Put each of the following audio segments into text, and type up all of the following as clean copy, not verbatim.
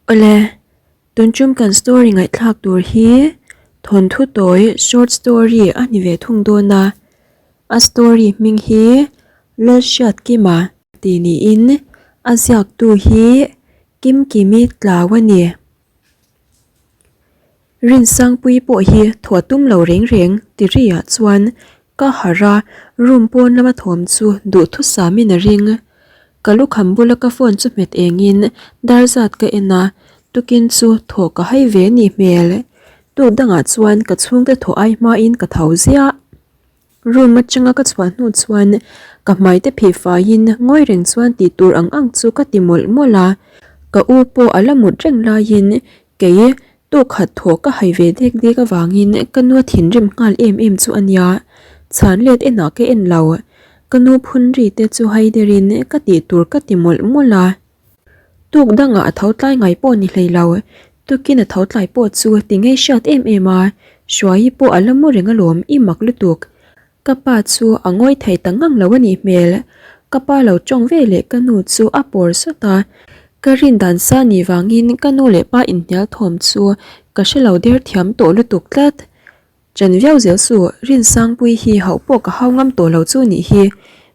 Awle, tun tum kan story ngaihthlak tur hi thawnthu tawi short story a ni ve thung dawn a, a story hming hi Lalhriatkima tih niin a ziaktu hi Kimkimi Tlau a ni. Rinsangpuii pawh hi thaw tum lo reng reng ti riah chuan ka harh a, room pawn lama thawm chu duhthusamin a ring. Ka lukham bula ka phone chu hmet engin dar zat ka en a, tukin chu thaw ka hai ve nih hmel. Tuk dangah chuan ka chhungte thaw ai hmain ka tho ziah. Room atanga ka chhuah hnu chuan ka hmai te phih faiin ngawi reng chuan tih tur ang ang chu ka ti mawlh mawlh a, ka u pawh a la mut reng laiin kei tawk khat thaw ka hai ve dek dek avangin ka nu a thinrim nghal em em chu a nia, chhan let enah ka en lo, ka nu phun ri te chu hai derin ka tih tur ka ti mawlh mawlh a. Tuk dangah a tho tlai ngai pawh ni hlei lo, tukin a tho tlai pawh chu ti ngei hriat em em a, Hruaii pawh a la mu reng alawm i mak lutuk. Ka pa chu a ngawi thei ta ngang lo a nih hmel. Ka pa lo tawng ve leh ka nu chu a pawr sawt a, ka rin dan sa nih vangin ka nu leh pa inhnial thawm chu ka hre lo der thiam tawh lutuk tlat. Ṭan viau zel su, Rinsangpuii hi hauh pawh ka hau ngam tawh lo chu nih hi,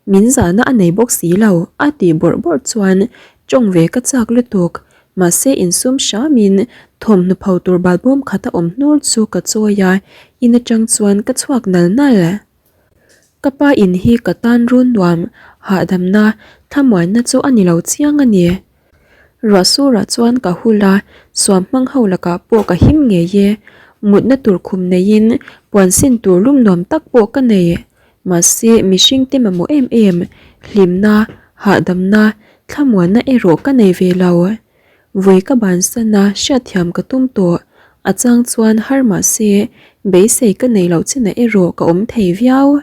min zahna a nei bawk si lo, a tih bawrh bawrh chuan ṭawng ve ka chak lutuk. Mahse insum hramin thawmhnaw pho tur balbawm khat a awm hnur chu ka chawi a, in aṭang chuan ka chhuak nal nal. Ka pa in hi ka tan run nuam, hahdamna, thlamuanna chu a ni lo chiang a ni. Ruah surah chuan ka hul a, suam hmang ho lakah pawh ka him ngei e. Mutna tur khum neiin puan sin tur lum nuam tak pawh ka nei. Mahse mihring te mamawh em em, hlimna, hahdamna, thlamuanna erawh ka nei ve lo. Vui ka bansan a, hriatthiam ka tum tawh. A chang chuan har mahse beisei ka nei loh chinah erawh ka awm thei viau.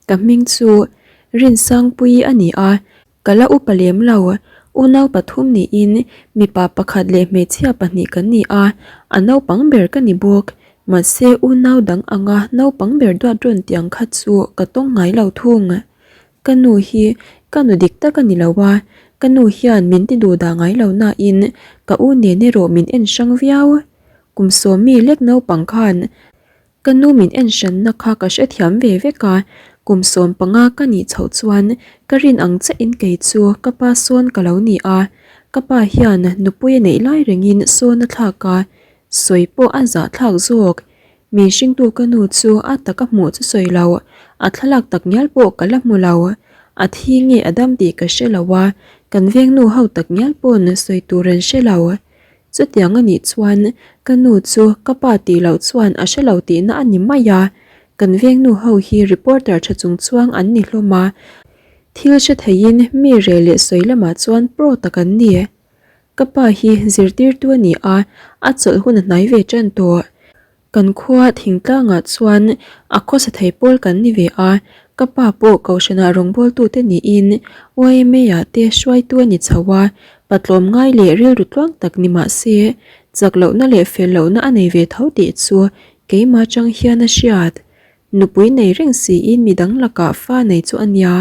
Ka hming chu Rinsangpuii a ni a, ka la upa lem lo. Unau pathum niin mipa pakhat leh hmeichhia pahnih kan ni a, a naupang ber ka ni bawk. Mahse unau dang anga naupang ber duat rawn tiang kha chu ka tawng ngai lo thung. Ka nu hi ka nu dik tak a ni lo a, ka nu hian min ti duh dah ngai lo nain ka u nen erawh min en hrang viau. Kum sawmi lek naupang khan Ka nu min en hranna kha ka hrethiam ve vek a, kum 15 ka nih chhoh chuan ka rin ang chiahin kei chu ka pa sawn ka lo ni a, ka pa hian nupui a neih lai rengin sawn a thlak a, sawi pawh a zahthlak zawk. Min hringtu ka nu chu a taka hmuh chu sawi lo, a thlalak tak ngial pawh ka la hmu lo. A thi nge a dam tih ka hre lo a, kan veng nu ho tak ngial pawn sawi tur an hre lo. Chutiang a nih chuan ka nu chu ka pa tih loh chuan a hre lo tihna a ni mai a, kan veng nu ho hi reporter tha chung chuang an ni hlawm a, thil hre theiin mi rel leh sawi lamah chuan pro tak an ni. Ka pa hi zirtirtu a ni a, a chawlh hun a hnai ve tan tawh. Kan khua thingtlangah chuan a khawsa thei pawl kan ni ve a, ka pa pawh Kohhranah rawngbawltute niin YMA-ah te hruaitu a ni chho a, patlawm ngai leh rilru tluang tak ni mah se, chak lohna leh fel lohna a nei ve tho tih chu keimah atang hian a hriat. Nupui nei reng siin midang lakah fa nei chu a nia.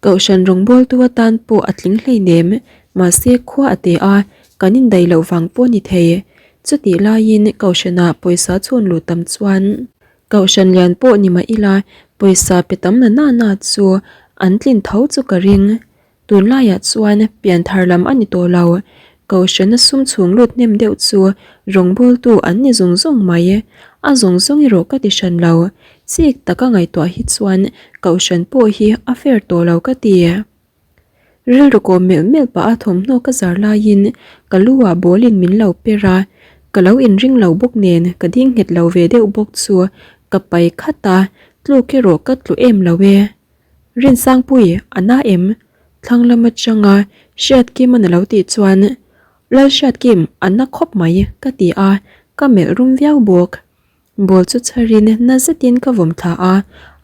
Kohhran rawngbawltu atan pawh a tling hleinem, mahse khua a te a, kan indaih loh vang pawh a ni thei. Chutih laiin Kohhranah pawisa chhun luh tam chuan Kohhran lian pawh ni mah ila pawisa pe tam na na na chu an tlin tho chu ka ring. Tunlaiah chuan pianthar lam a ni tawh lo, Kohhrana sum chhung lut hnem deuh chu rawngbawltu an ni zung zung mai. A zawng zawng erawh ka ti hran lo. Chik taka ngaihtuah hi chuan Kohhran pawh hi a fair tawh lo ka ti. Rilru kawm melh melh pah a thawmhnaw ka zar laiin ka lu ah ball in min lo per a, ka lo inring lo bawk nen ka ding nghet lo ve deuh bawk chu ka pai khat a, tluk erawh ka tlu em lo e. Rinsangpui, a na em? Thlang lam atanga Hriatkima'n a lo tih chuan, Lal Hriatkim, a na khawp mai, ka ti a, ka melh rum viau bawk. Ball chu chharin na zetin ka vawm thla a,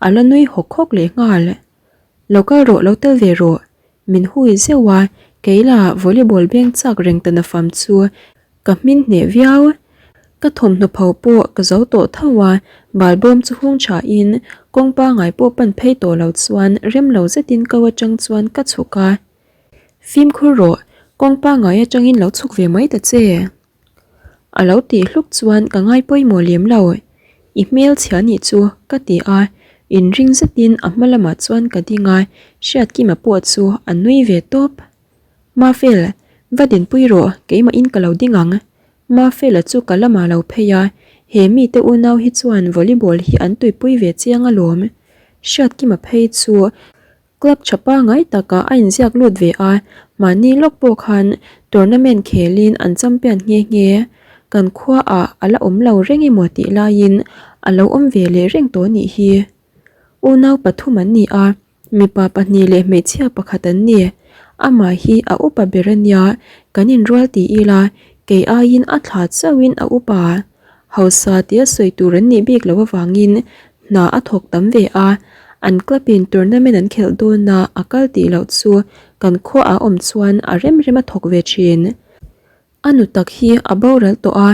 a la nui hawk hawk leh nghal. Lo kal rawh, lo tel ve rawh, min hui zeuh a, kei la volleyball beng chak reng ta na fam chu Ka hmin hneh viau. Ka thawmhnaw pho pawh ka zo tawh tho a, balbawm chu hung thain kawng pangai pawh pan phei tawh lo chuan rem lo zetin ko atang chuan ka chhuk a. Fimkhur rawh, Kawng pangngai atangin lo chhuk ve mai ta che. A lo tih hluk chuan ka ngai pawimawh lem lo. I hmel chhia nih chu ka ti a, inring zetin a hma lamah chuan ka ding a, Hriatkima pawh chu a nui ve tawp. Mafel, va dinpui rawh, keimahin ka lo ding ang. Mafela chu ka lamah lo phei a, he mite unau hi chuan volleyball hi an tuipui ve chiang alawm. Hriatkima phei chu Club tha pangngai takah a inziak lut ve a, mahni lawk pawh khan tournament khelin an champion nghe nghe. Kan khuaah a la awm lo reng emaw tih laiin a lo awm ve leh reng tawh nih hi. Unau pathum an ni a, mipa pahnih leh hmeichhia pakhat an ni. Amah hi a upa ber a nia, kan inrual ti ila kei aiin a thla chauhin a upa. Hausa tia sawi tur an nih bik loh avangin hna a thawk tam ve a, an club in tournament an khelh dawna a kal tih loh chu kan khuaah awm chuan a rem rem a thawk ve thin. A nu tak hi a boral tawh a,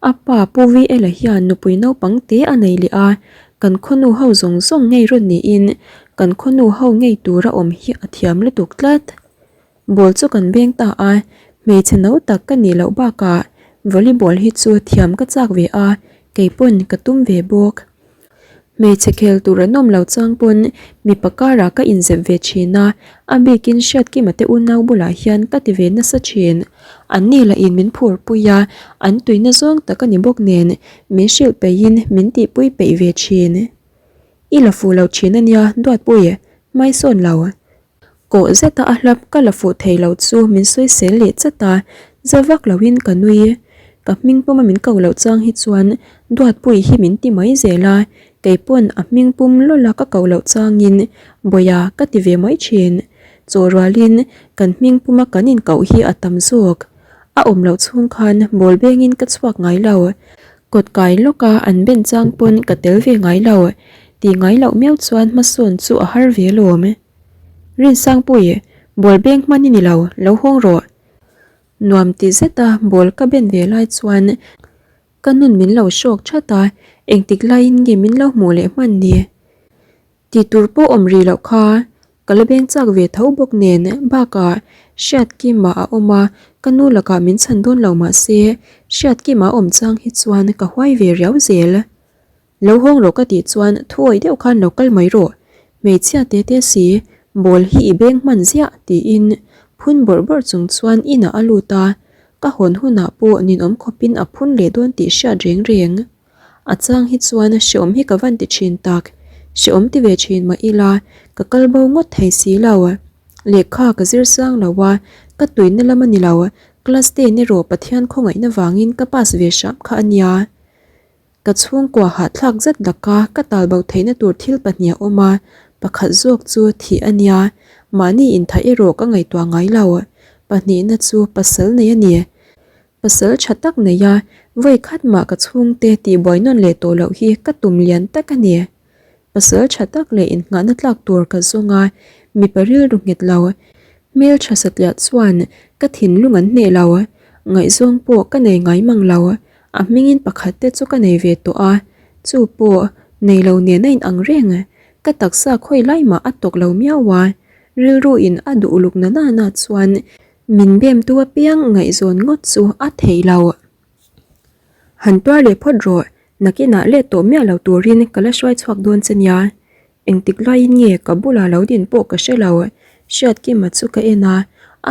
a pa Pu VL-a hian nupui naupang te a nei leh a, kan khawnu ho zawng zawng ngei rawn niin kan khawnu ho ngei tura awm hi a thiam lutuk tlat. Ball chu kan beng ta a, hmeichhe no tak ka nih loh bakah volleyball hi chu thiam ka chak ve a, kei pawn ka tum ve bawk. Hmeichhe khel tur an awm lo chang pawn mipa karah ka inzep ve thin a, a bikin Hriatkima te unau bulah hian ka ti ve nasa thin. An ni lahin min phur pui a, an tuina zawng tak a ni bawk nen min hrilh peihin min tihpui peih ve thin. I la fuh lo thin a nia Duatpui, hmaisawn lo. Kawh zeta a hlap ka la fuh thei lo chu min sawisel leh chat a, za vak loin ka nui. Ka hming puma min ko loh chang hi chuan Duatpui hi min ti mai zel a, kei pawn a hming pum lawla ka ko loh changin Bawia ka ti ve mai thin. Chaw rualin kan hming puma kan inkoh hi a tam zawk. A awm loh chhung khan ball bengin ka chhuak ngai lo. Kawt kai lawka an ben chang pawn ka tel ve ngai lo. Tih ngai loh miau chuan hmasawn chu a har ve lawm. Rinsangpui, ball beng hman i ni lo, lo hawng rawh. Nuam ti zeta ball ka ben ve lai chuan ka nun min lo hrawk that a, engtik laiin nge min lo hmuh leh hman ni? Tih tur pawh awm rih loh kha, ka la beng chak ve tho bawk nen bakah Hriatkima a awm a, ka nu lakah min chhan dawn lo mah se Hriatkima a awm chang hi chuan ka huai ve riau zel. Lo hawng rawh ka tih chuan thuawih deuh khan lo kal mai rawh, hmeichhia te te si, ball hi i beng hman ziah tiin phun bawrh bawrh chung chuan inah a lut a, ka hawn hunah pawh ninawm khawpin a phun leh dawn tih hriat reng reng. A chang hi chuan hreawm hi ka van ti thin tak, hreawm ti ve thin mah ila ka kal bo ngawt thei si lo. Lehkha ka zir sang lo a, ka tuina lam a ni lo, class ten erawh Pathian khawngaihna vangin ka pass ve hram kha a nia. Ka chhungkua hahthlak zet laka ka talbo theihna tur thil pahnih a awm a, pakhat zawk chu thih a nia, mahni inthaih erawh ka ngaihtuah ngai lo. Pahnihna chu pasal nei a ni. Pasal tha tak nei a, vawi khat mah ka chhungte tihbuai nawn leh tawh loh hi ka tum lian tak a ni. Pasal tha tak leh innghahna tlak tur ka zawng a, mipa rilru nghet lo. Hmel tha satliah chuan ka thinlung an hneh lo, ngaihzawng pawh ka nei ngai mang lo. A hmingin pakhat te chu ka nei ve tawh a, chu pawh nei lo nen a inang reng. Ka taksa khawi lai mah a tawk lo miau a, rilru in a duh uluk na nana chuan min bem tu apiang ngaihzawn ngawt chu a theih lo. Han tuar leh phawt rawh, nakinah let tawh miah lo turin ka la hruai chhuak dawn che nia. Engtik laiin nge ka bulah lo din pawh ka hre lo, Hriatkima chu ka en a,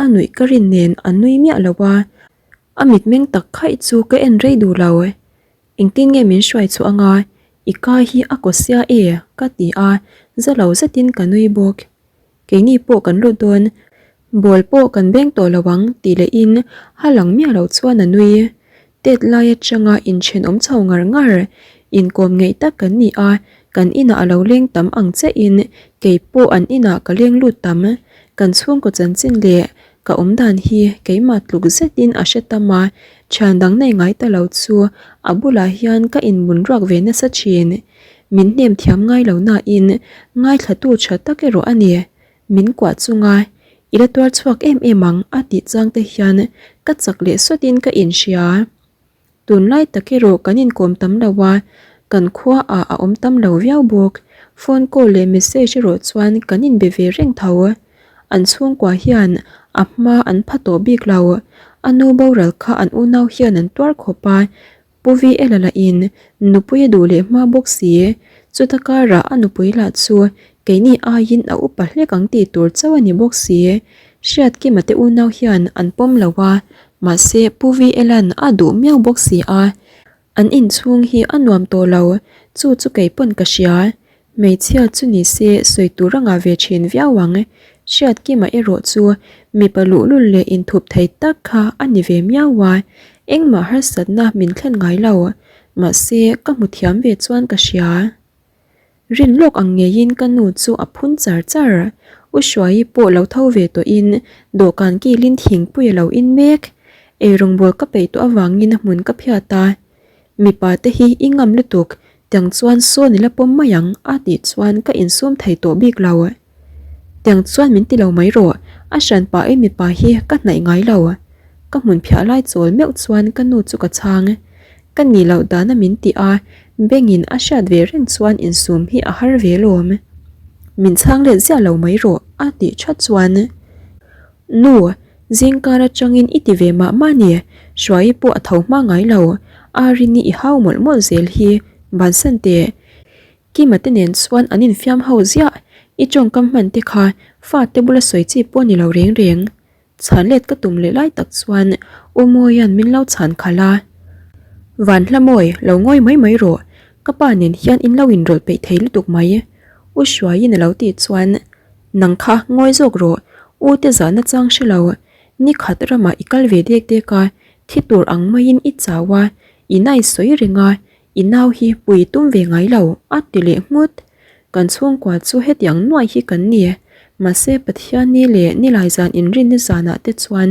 a nuih ka rin nen a nui miah lo a, A mitmeng tak khaih chu ka en rei duh lo. Engtin nge min hruai chhuah anga i ka hi a kaw sia e ka ti a, za lo zetin ka nui bawk. Keini pawh kan lut dawn, ball pawh kan beng tawh lo ang tih lehin ha lang miah lo chuan a nui. Tet lai atanga inthenawm chho ngar ngar, inkawm ngeih tak kan ni a, kan inah a lo leng tam ang chiahin kei pawh an inah ka leng lut tam. Kan chhungkaw chanchin leh Ka awm dan hi keimah tluk zetin a hre tam a, thian dang nei ngai ta lo chu a bulah hian ka inbun ruak ve nasa thin. Min hnem thiam ngai lo nain ngaithlatu tha tak erawh a ni. Min kuah chunga i la tuar chhuak em em ang a tih chang te hian ka chak leh sawtin ka inhria. Tunlai tak erawh kan inkawm tam lo a, kan khua ah a awm tam lo viau bawk. Phone call leh message erawh chuan kan inbe ve reng tho. An chhungkua hian a hma an pha tawh bik lo. A nu boral kha an unau hian an tuar khawp a, Pu Vi Ela lahin nupui a duh leh hma bawk si. Chuta karah a nupui lah chu keini aiin a upa hlek ang tih tur chauh a ni bawk si. Hriatkima te unau hian an pawm lo a, mahse Pu Vi Ela'n a duh miau bawk si a. An inchhung hi a nuam tawh lo, chu chu kei pawn ka hria. Hmeichhia chu ni se sawi tur a ngah ve thin viau ang. Hriatkima erawh chu mipa luhlul leh inthup thei tak kha a ni ve miau a, engmah harsatna min thlen ngai lo. Mahse, ka hmu thiam ve chuan ka hria. Rin lawk ang ngeiin ka nu chu a phun char char. U Hruaii pawh lo tho ve tawhin dawhkan kilin thingpui a lo in mek. Eirawngbawl ka peih tawh avangin a hmun ka phiat a. Mipa te hi i ngam lutuk, tiang chuan sawn i la pawm mai ang a tih chuan ka insum thei tawh bik lo. Tiang chuan min ti lo mai rawh, a hran pahin mipa hi ka hnaih ngai lo. Ka hmun phiah lai chawl meuh chuan ka nu chu ka chhang. Ka nih loh dana min tih a, bengin a hriat ve reng chuan insum hi a har ve lawm. Min chhang let ziah lo mai rawh a tih that chuan. Nu, zingkar atangin i ti ve mah mah ni, Hruaii pawh a tho hma ngai lo, Arini i hau mawlh mawlh zel hi, bansan teh. Kima te nen chuan an infiam ho ziah, i tawngkam hman te kha fate bula sawi chi pawh ni lo reng reng. Chhan let ka tum leh lai tak chuan U Mawia'n min lo chhan khalh a. Van hla mawi, lo ngawi mai mai rawh, ka pa nen hian in lo inrawlh peih thei lutuk mai. U Hruaiin a lo tih chuan, Nang kha ngawi zawk rawh, U te zahna chang hre lo, ni khat ramah i kal ve dek dek a, thi tur ang maiin i chau a, i nai sawi reng a, I nau hi pui tum ve ngai lo, a ti leh nghut. Kan chhungkua chu hetiang nuai hi kan ni. Mahse Pathianni leh Nilai zan inrinni zanah te chuan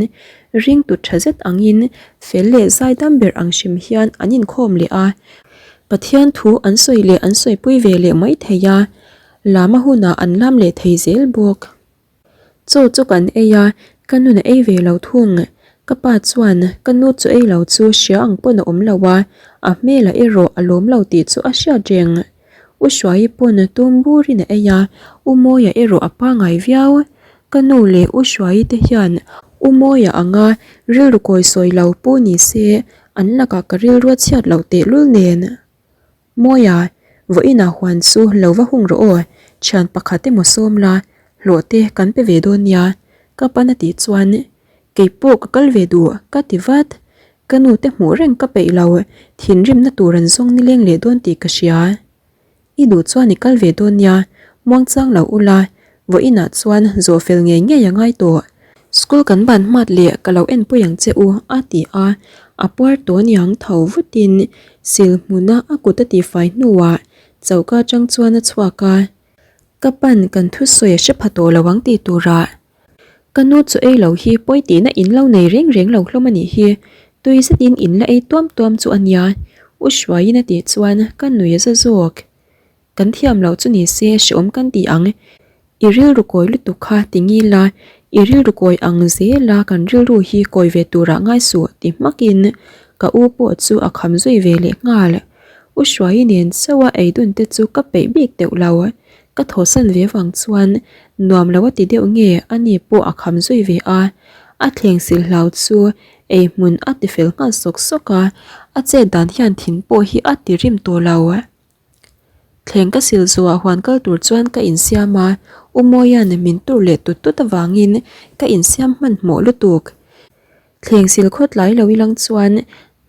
ringtu tha zet angin fel leh zaidam ber ang hrim hian an inkhawm leh a. Pathian thu an sawi leh an sawipui ve leh mai thei a, lama hunah an lam leh thei zel bawk. Chaw chu kan ei a, ka nun a ei ve lo thung. Ka pa chuan ka nu chu ei lo chu hria ang pawn a awm lo a, a hmelah erawh a lawm lo tih chu a hriat reng. U Hruaii pawn tum burin a ei a, U Mawia erawh a pangai viau. Ka nu leh U Hruaii te hian U Mawia anga rilru kawi sawi lo pu ni se an lakah ka rilru a chhiat loh tehlul nen. Mawia, vawiinah huan chu lo va hung rawh aw, thian pakhat emaw sawm la, hlawh te kan pe ve dawn nia, ka pan a tih chuan kei pawh ka kal ve duh ka ti vat. Ka nu te hmuh reng ka peih lo, thinrimna tur an zawng nileng leh dawn tih ka hria. I duh chuan i kal ve dawn nia, muangchang lo ula, Vawiinah chuan zawh fel ngei ngei a ngai tawh. School kan ban hmat leh ka lo enpui ang che u a ti a, a puar tawh niang tho vutin sil hmuna a kut a tihfai hnuah choka atang chuan a chhuak a. Ka pan kan thusawi a hre pha tawh lo ang tih turah ka nu chu ei lo hi pawi tihna in lo nei reng reng lo hlawm a nih hi, tui zetin in la ei tuam tuam chu a nia, U Hruaiin a tih chuan ka nui a za zawk. Kan thiam loh chu ni se hreawm kan ti ang. I rilru kawi lutuk kha ti ngil a, i rilru kawi ang zel a kan rilru hi kawi ve turah ngai suh ti hmakin ka u pawh chu a kham zui ve leh nghal. U Hruaii nen chauh a eidun te chu ka peih bik deuh lo. Ka thawhsan ve vang chuan nuam lo a ti deuh nge ani pawh a kham zui ve a. A thleng sil hlau chu ei hmun a ti fel nghal sawk sawk a, a chet dan hian thin pawh hi a ti rim tawh lo. Thleng ka sil zuah huan kal tur chuan ka insiam a, U Mawia'n min tur leh tut tut avangin ka insiam hmanhmawh lutuk. Thleng sil khawt lai lo ilang chuan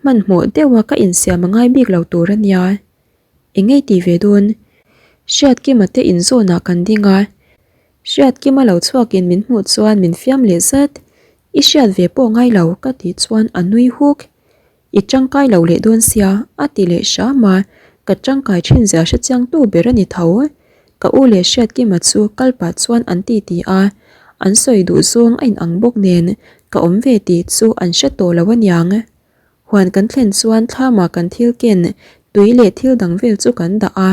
hmanhmawh deuha ka insiam a ngai bik lo tur a nia. Eng ngei ti ve dawn? Hriatkima te inzawnah kan ding a, Hriatkima lo chhuakin min hmuh chuan min fiam leh zat. I hriat ve pawh ngai lo ka tih chuan a nui huk. I tangkai lo leh dawn sia, a ti leh hram a, ka tangkai thin zia hre chiang tu ber a ni tho. Ka u leh Hriatkima chu kal pah chuan an ti ti a, an sawi duh zawng a inang bawk nen ka awm ve tih chu an hre tawh lo aniang. Huan kan thlen chuan thlamah kan thil ken tui leh thil dang vel chu kan dah a,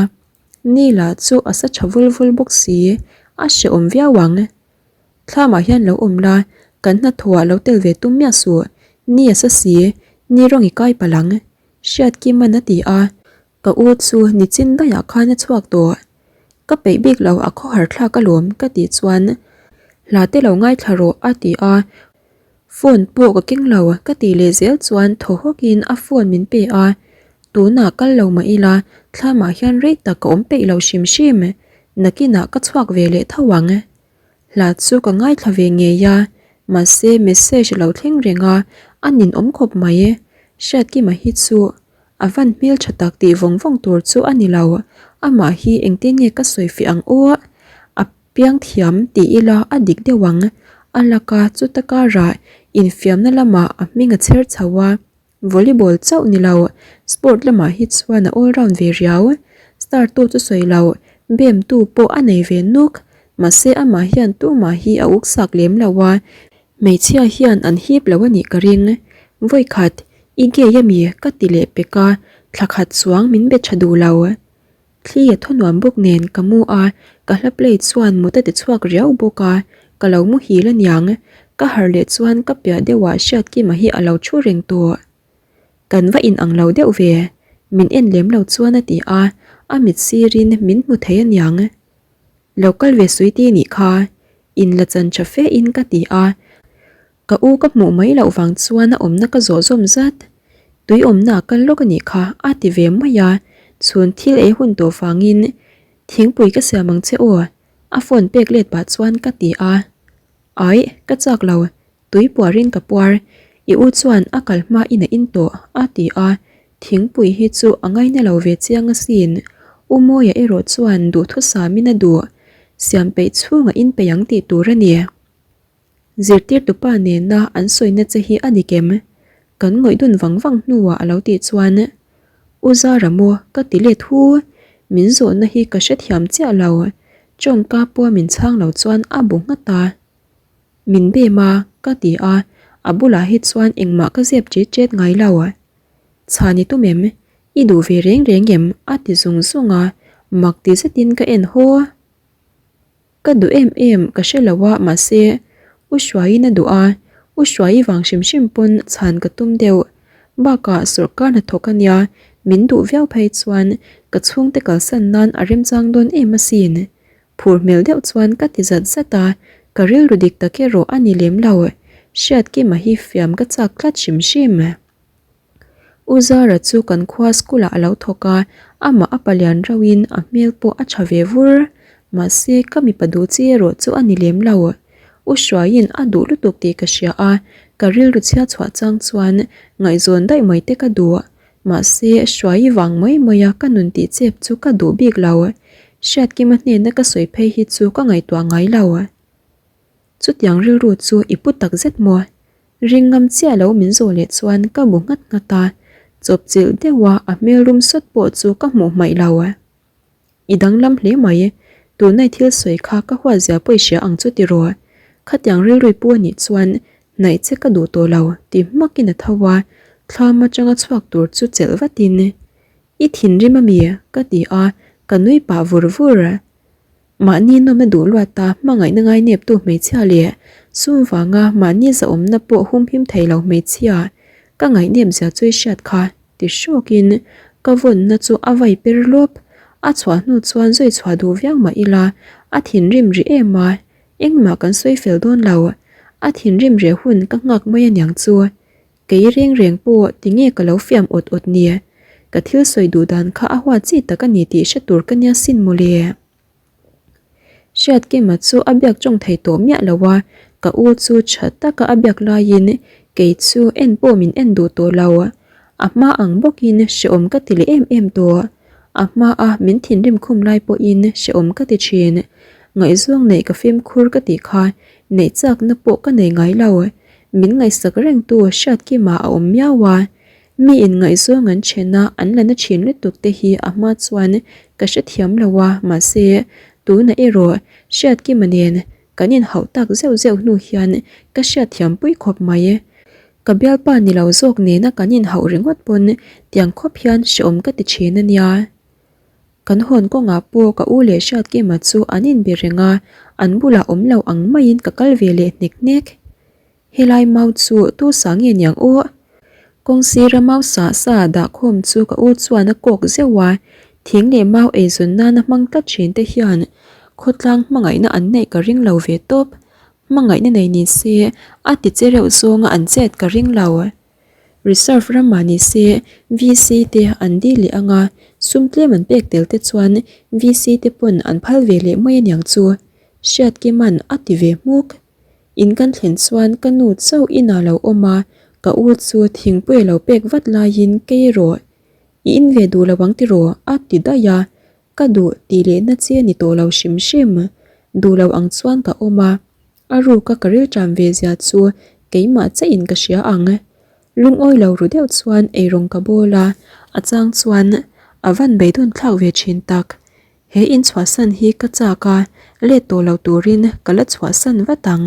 ni lah chu a sa tha vul vul bawk si, a hrehawm viau ang. Thlamah hian lo awm la, kan hnathawhah lo tel ve tum miah suh, ni a sa si, ni rawng i kai palh ang, Hriatkiman a ti a, ka u chu nichin daiah khan a chhuak tawh. Ka peih bik lo a khawhar thlak alawm ka tih chuan. Hla te lo ngaithla rawh a ti a, phone pawh ka keng lo ka tih leh zel chuan thaw hawkin a phone min pe a, tunah kal lo mah ila thlamah hian rei tak ka awm peih lo hrim hrim, nakinah ka chhuak ve leh tho ang. Hla chu ka ngaithla ve ngei a, mahse message a lo thleng reng a, a ninawm khawp mai. Hriatkima hi chu a van hmel tha tak tih vawng vawng tur chu a ni lo, amah hi engtin nge ka sawi fiah ang aw? A piang thiam ti ila a dik deuh ang, a laka chuta karah infiamna lamah a hming a chher chho a. Volleyball chauh ni lo, sport lamah hi chuan a all round ve riau. Star tu chu sawi lo, bem tu pawh a nei ve nuk. Mahse amah hian tumah hi a uk sak lem lo a, hmeichhia hian an hip lo a nih ka ring. Vawikhat, i gay ami? ka ti leh pek a, thla khat chuang min be tha duh lo. Thli a thaw nuam bawk nen ka mu a, ka hla play chuan mut a ti chhuak riau bawk a, ka lo muhil aniang. Ka harh leh chuan ka piah deuhah Hriatkima hi a lo thu reng tawh. Kan va in ang lo deuh ve, min en lem lo chuan a ti a, a mit sirin min hmu thei aniang. Lo kal ve suiti nih kha, in la chan tha fe in ka ti a, Ka u ka hmuh mai loh vang chuan a awmna ka zawh zawm zat. Tui awmna a kal lawk a nih kha a ti ve mai a, chhun thil ei hun tawh vangin thingpui ka siam ang che aw a phone pek let pah chuan ka ti a. Aih, ka chak lo, tui puarin ka puar, i u chuan a kal hma in a in tawh a ti a, thingpui hi chu a ngaina lo ve chiang asin. U Mawia erawh chuan duhthusam in a duh, siam peih chhunga in peih ang tih tur a ni. Zirtirtupa nena an sawina che hi a ni kem? Kan ngawih dun vang vang hnuah a lo tih chuan, U Zara maw ka ti let hu, min zawhna hi ka hrethiam chiah lo, tawngka pawh min chhang lo chuan a bu nghat a. Min bem a, ka ti a, a bulah hi chuan engmah ka zep ṭet ṭet ngai lo. Chhan i tum em? I duh ve reng reng em? a ti zung zung a, mak ti zetin ka en haw. Ka duh em em ka hre lo a mahse U Hruaiin a duh a, U Hruai vang hrim hrim pawn chhan ka tum deuh. Bakah sawrkar hnathawk a nia, min duh viau phei chuan ka chhungte kalsan nan a remchang dawn em asin. Phur hmel deuh chuan ka ti zat zat a, ka rilru dik tak erawh a ni lem lo. Hriatkima hi fiam ka chak tlat hrim hrim. U Zara chu kan khua school ah a lo thawk a, amah a palian rauhin a hmel pawh a tha ve vur. Mahse ka mipa duh chi erawh chu a ni lem lo. U Hruaiin a duh lutuk tih ka hria a, ka rilru chhia chhuah chang chuan ngaihzawn daih mai te ka duh. Mahse Hruaii vang mai mai a ka nun tih chep chu ka duh bik lo. Hriatkima hnena ka sawi phei hi chu ka ngaihtuah ngai lo. Chutiang rilru chu i pu tak zet maw? Ring ngam chiah lo min zawh leh chuan ka bu nghat nghat a, chawpchilh deuh a a hmel rum sawt pawh chu ka hmuh hmaih lo. I danglam hle mai, tuna i thil sawi kha ka huat zia pawh i hria ang chu tiraw? Khatiang rilru i pu anih chuan hnaih che ka duh tawh lo ti hmakin a tho a, thlam atanga chhuak tur chu chelh vatin, I thinrim ami? ka ti a, ka nui pah vur vur. Mahni nawmna duh luata hmangaihna ngaineptu hmeichhia leh sum vanga mahni zahawmna pawh humhim thei lo hmeichhia ka ngaihnep zia chu i hriat kha ti hrawkin ka vawnna chu a vai per lawp. A chhuah hnu chuan zui chhuah duh viau mah ila a thinrim rih em a, engmah kan sawi fel dawn lo. A thinrim reh hun ka nghak mai aniang chu. Kei reng reng pawh tinge ka lo fiam awt awt ni? Ka thil sawi duh dan kha a huat chi tak a ni tih hre tur ka nia sin mawle. Hriatkima chu a biak tawng thei tawh miah lo a, ka u chu tha taka a biak laiin kei chu en pawh min en duh tawh lo. A hma ang bawkin hrehawm ka ti leh em em tawh. A hma a min thinrim khum lai pawhin hrehawm ka ti thin. Ngaihzawng neih ka fimkhur ka tih kha neih chakna pawh ka nei ngai lo. Min ngaihsak rengtu Hriatkima a awm miau a, mi in ngaihzawng an then a an la na thin lutuk te hi a hma chuan ka hrethiam lo a, mahse tunah erawh Hriatkima nen kan inhauh tak zeuh zeuh hnu hian ka hriatthiam pui khawp mai. Ka bialpa ni lo zawk nena kan inhauh ringawt pawn tiang khawp hian hreawm ka ti thin a nia. Kan hawn kawngah pawh ka u leh Hriatkima chu an inbe reng a, an bulah awm lo ang maiin ka kal ve leh hnek hnek. Helai mau chu tu sa nge niang aw? Kawng sira mau sa sa dah khawm chu ka u chuan a kawk zeuh a, thing leh mau eizawn nana hmang tlat thin te hian khawtlang hmangaihna an neih ka ring lo ve tawp. Hmangaihna nei ni se a ti che reuh zawnga an chet ka ring lo. Reserve ramah ni se VC te an dil leh anga sum tlem an pek tel te chuan VC te pawn an phal ve leh mai aniang chu. Hriatkima'n a ti ve hmuk. In kan thlen chuan ka nu chauh inah lo awm a, ka u chu thingpui a lo pek vat laiin kei erawh i in ve duh lo ang tiraw a ti daih a, ka duh tih lehna chi a ni tawh lo hrim hrim. Duh lo ang chuan ka awm a, a ruka ka rilṭam ve zia chu keimah chiahin ka hria ang. Lungawi lo ru deuh chuan eirawng ka bawl a, a chang chuan a van beidawn thlak ve ṭhin tak. He inchhuahsan hi ka chak a, let tawh lo turin ka la chhuahsan vat ang.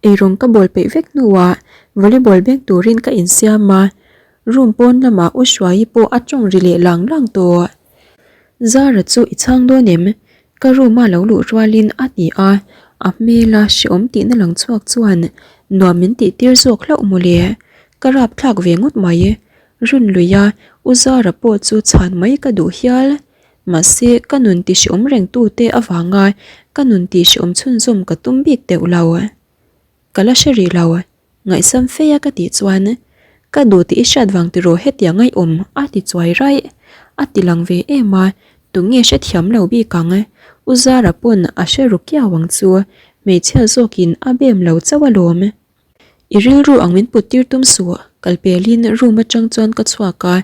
Eirawng ka bawl peih vek hnuah volleyball beng turin ka insiam a, room pawn lamah U Hruaii pawh a tawng ri leh lang lang tawh. Zara chu i chhang dawn em? Ka room a lo luh rualin a ti a, a hmela hrehawm tihna lang chhuak chuan nuam min tih tir zawk hlauh mawle. Ka rapthlak ve ngawt mai. Run lui a, U Zara pawh chu chhan mai ka duh hial. Mahse, ka nun ti hrehawm reng tute avanga ka nun ti hrehawm chhunzawm ka tum bik deuh lo. Ka la hre rih lo, ngaihsam fei a ka tih chuan, Ka duh tih i hriat vang tiraw hetiang ngaihawm a ti chuai raih. A ti lang ve em a, tunge hrethiam lo bik ang? U Zara pawn a hre ru kiau ang chu, hmeichhia zawkin a bem lo chauh alawm. I rilru ang min put tir tum suh, kal pelin room atang chuan ka chhuak a,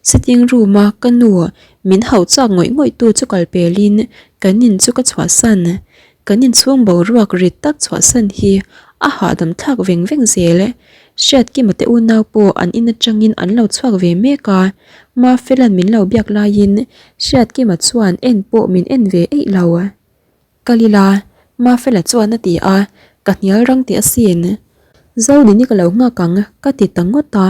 sitting room a ka nu min hauh chak ngawih ngawih tu chu kal pelin kan in chu ka chhuahsan. Kan inchhung boruak rit tak chhuahsan hi a hahdam thlak veng veng zel. Hriatkima te unau pawh an in atangin an lo chhuak ve mek a, Mafelan min lo biak laiin Hriatkima chuan en pawh min en ve eih lo. Kal ila, Mafela chuan a ti a, ka hnial rang teh asin. Zodini ka lo nghak ang ka ti ta ngawt a,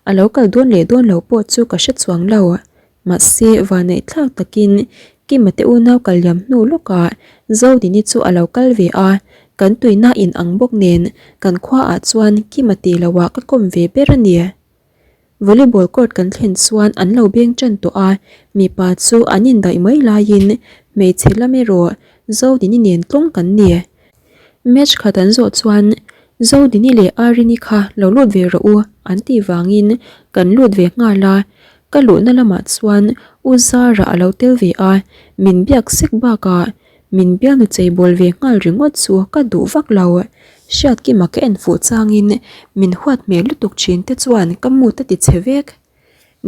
a lo kal dawn leh dawn lo pawh chu ka hre chuang lo. Mahse, vanneih thlak takin Kima te unau kal liam hnu lawkah Zodini chu a lo kal ve a, kan tuina in ang bawk nen kan khuaah chuan Kima tih loah ka kawm ve ber a ni. Volleyball court kan thlen chuan an lo beng tan tawh a, mipa chu an indaih mai laiin hmeichhe lam erawh Zodini nen tlawng kan ni. Match khat an zawh chuan Zodini leh Arini kha lo lut ve rawh u an tih vangin kan lut ve nghal a, ka luhna lamah chuan U Zara a lo tel ve a, min biak sek bakah Min bialnu chei bawl ve nghal ringawt chu ka duh vak lo. Hriatkima ka en fuh changin min huat hmel lutuk thin te chuan ka mood a ti chhe vek.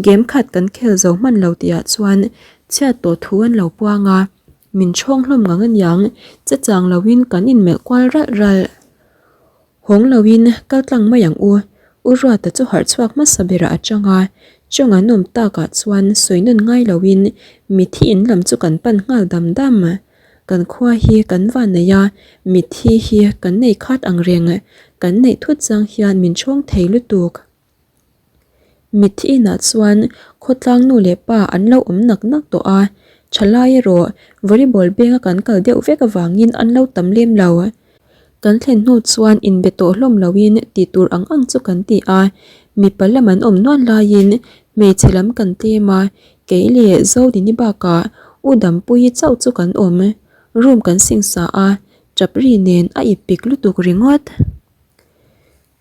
Game khat kan khel zo hman lo tihah chuan chhiat tawh thu an lo puang a, min chhawng hlawm ngang aniang che chang loin kan inmelh kual ralh ralh. Hawng loin kal tlang mai ang u. U Ruata chu harh chhuak hmasa berah a chang a, chawng an awm takah chuan sawi nawn ngai loin mithi in lam chu kan pan nghal dam dam. Kan khua hi kan van nei a, mithi hi kan nei khat ang reng, kan neih thut chang hian min chhawng thei lutuk. Mitthi inah chuan khawtlang nu leh pa an lo awm nak nak tawh a, thalai erawh volleyball benga kan kal deuh vek avangin an lo tam lem lo. Kan thlen hnu chuan inbe tawh hlawm loin tih tur ang ang chu kan ti a, mipa lam an awm nual laiin hmeichhe lam kan tlem a, kei leh Zodini bakah U Dampuii chauh chu kan awm. Room kan singsa a, chapri nen a ip pik lutuk ringawt.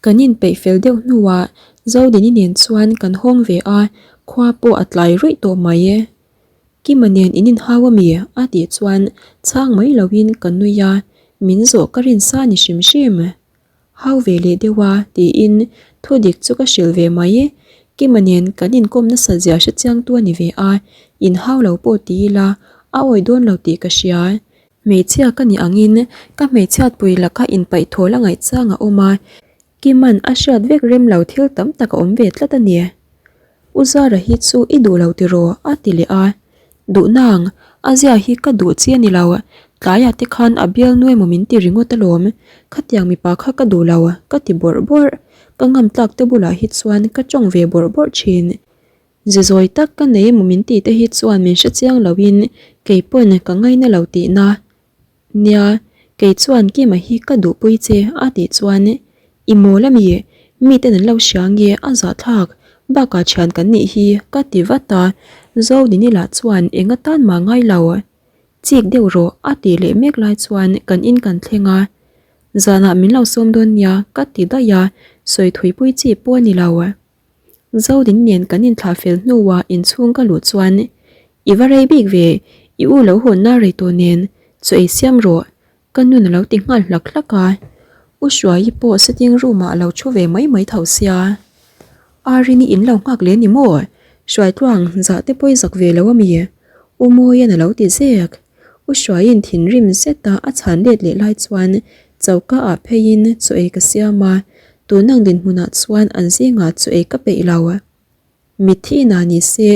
Kan inpeih fel deuh hnuah Zodini nen chuan kan hawng ve a, khua pawh a tlai ruih tawh mai e. Kima nen in inhau a mi? a tih chuan chhang mai loin ka nui a, min zawh ka rin sa ni hrim hrim. Hau ve leh deuh a tiin thu dik chu ka hrilh ve mai. Kima nen kan inkawm nasa zia hre chiangtu a ni ve a, inhau lo pawh ti ila a awih dawn lo tih ka hria. Hmeichhia ka nih angin ka hmeichhiatpui laka inpaih thawl a ngaih chang a awm a, Kiman a hriat vek rem lo thil tam tak a awm ve tlat a ni. U Zara hi chu i duh lo tiraw? a ti leh a. Duh nang, a zia hi ka duh chi a ni lo, tlaiah te khan a bialnu emaw min ti ringawt alawm, khatiang mipa kha ka duh lo ka ti bawrh bawrh, ka ngam tlak te bulah hi chuan ka tawng ve bawrh bawrh thin. Ze zawi tak ka nei emaw min tih te hi chuan min hre chiang loin kei pawn ka ngaina lo tihna. Nia, kei chuan Kima hi ka duhpui che a tih chuan i mawl ami, miten an lo hria nge a zahthlak bakah thian kan nih hi ka ti vat a, Zodini lah chuan eng atan mah ngai lo. Chik deuh rawh a tih leh mek lai chuan kan in kan thleng a. Zanah min lo sawm dawn nia ka ti daih a, sawi thuipui chi pawh a ni lo. Zodin nen kan inthlah fel hnuah inchhung ka luh chuan, I va rei bik ve, i u lo hawnna rei tawh nen, chaw ei siam rawh, ka nun a lo ti nghal hlak hlak a. U Hruaii pawh sitting room ah a lo thu ve mai mai tho sia. Arini in lo nghak leh ni maw? Hruaitluang zah te pawh i zak ve lo a mi? U Mawian a lo ti zek. U Hruaiin thinrim zeta a chhan let leh lai chuan choka ah pheiin chaw ei ka siam a, tunang dinhmunah chuan an zingah chaw ei ka peih lo. Mitthi inah ni se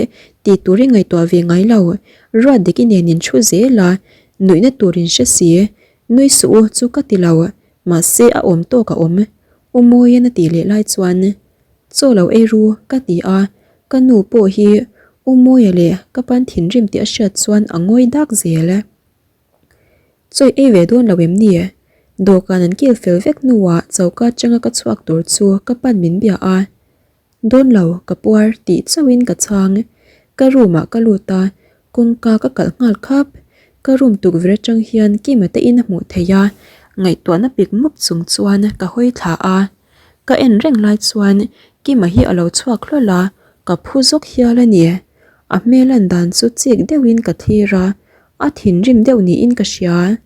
tih tur i ngaihtuah ve ngai lo, ruat dik i nen in thu zel a, nuihna tur in hre si, nui suh u chu ka ti lo, mahse a awm tawk a awm. U Mawian a tih leh lai chuan Chaw lo ei ru ka ti a, ka nu pawh hi U Mawia leh ka pan thinrim tih a hriat chuan a ngawi dak zel. Chaw i ei ve dawn lo em ni? Dawhkan an kil fel vek hnuah choka atanga ka chhuak tur chu ka pan min bia a, Dawn lo, ka puar tih chauhin ka chhang. Ka room ah ka lut a, kawngka ka kalh nghal khap. Ka room tukverh atang hian Kima te in a hmuh theih a, ngaihtuahna pik mup chung chuan ka hawi thla a. Ka en reng lai chuan Kima hi a lo chhuak hlawl a, ka phu zawk hial a ni. A hmel lan dan chu chik deuhin ka thlir a, a thinrim deuh niin ka hria.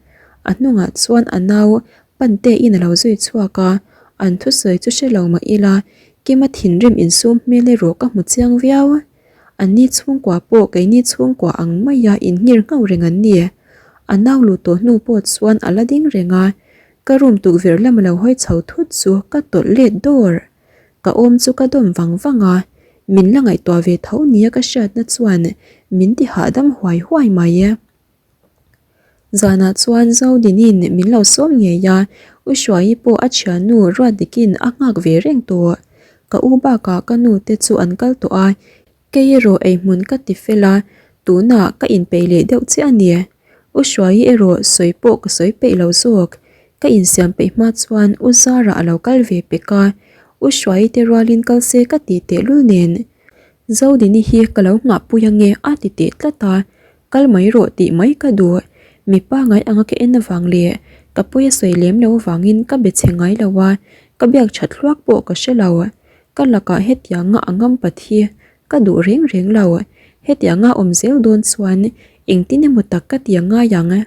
A hnungah chuan a nau Pante in a lo zui chhuak a, an thusawi chu hre lo mah ila Kima thinrim insum hmel erawh ka hmu chiang viau. Anni chhungkua pawh keini chhungkua ang maia inngir nghauh reng an ni. A nau luh tawh hnu pawh chuan a la ding reng a, Ka room tukverh lam a lo hawi chho thut chu ka tawlh let dawr. Ka awm chu ka dawm vang vang a, min la ngaihtuah ve tho nia ka hriatna chuan min ti hahdam huai huai mai. Zanah chuan Zodinin min lo sawm ngei a, U Hruaii pawh a thiannu Ruatdikin a nghak ve reng tawh. Ka u bakah ka nu te chu an kal tawh a, Kei erawh eihmun ka ti fel a, tunah ka inpeih leh deuh chiah a ni. U Hruaii erawh sawi pawh ka sawi peih lo zawk. Ka insiam peih hma chuan U Zara a lo kal ve pek a, U Hruaii te rualin kal se ka ti tehlul nen. Zodini hi ka lo nghahpui ange a ti teh tlat a, kal mai rawh tih mai ka duh. Mipa ngai anga ka en avang leh ka pawi a sawi lem lo avangin ka be chhe ngai lo a, ka biak that hluak pawh ka hre lo. Ka lakah hetianga a ngam pat hi ka duh reng reng lo, hetianga awm zel dawn chuan engtin emaw tak ka ti a ngai ang.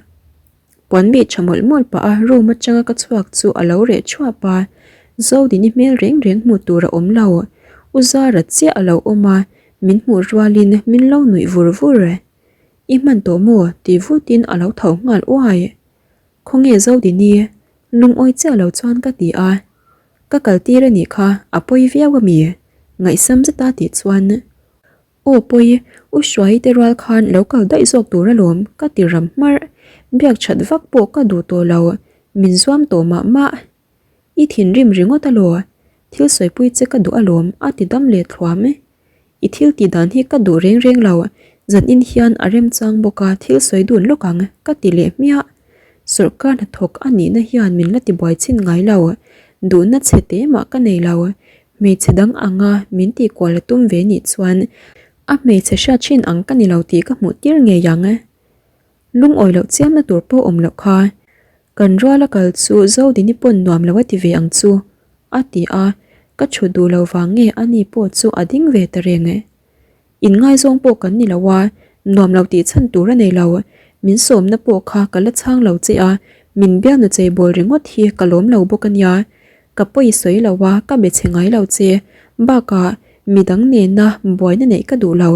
Puan bih tha mawlh mawlh pah a room atanga ka chhuak chu a lo reh thuap a, Zodini hmel reng reng hmuh tur a awm lo, U Zara chiah a lo awm a, min hmuh rualin min lo nuih vur vur. I hman tawh maw? ti vutin a lo tho nghal uai. Khawnge Zodini? Lungawi chiah lo chuan ka ti a. Ka kal tir a nih kha, a pawi viau a mi? Ngaihsam zeta tih chuan, Aw pawi, U Hruaii te rual khan lo kal daih zawk tur alawm, ka ti ram hmarh. Biak that vak pawh ka duh tawh lo, min zuam tawh mah mah. I thinrim ringawt alaw, thil sawipui che ka duh alawm, a ti dam leh thluam. I thil tih dan hi ka duh reng reng lo, zanin hian a remchang bawk a thil sawi dun lawk ang, ka ti leh hmiah. Sawrkar hnathawk a nihna hian min la tibuai chhin ngai lo, duhna chhe te mah ka nei lo. Hmeichhe dang anga min tihkual a tum ve nih chuan a hmeichhe hriat thin ang ka ni lo tih ka hmuh tir ngei ang. Lungawi loh chiamna tur pawh awm loh kha. Kan ruala kal chu Zodini pawn nuam lo a ti ve ang chu, a ti a, ka chhut duh lo vang nge ani pawh chu a ding ve ta reng. Inngaizawng pawh kan ni lo a, nuam lo tih chhan tur a nei lo. Min sawmna pawh kha ka la chhang lo che a, min bialnu cheibawl ringawt hi ka lawm lo bawk a nia. Ka pawi sawi lo a, ka be chhe ngai lo che. Bakah, midang nena buaina neih ka duh lo.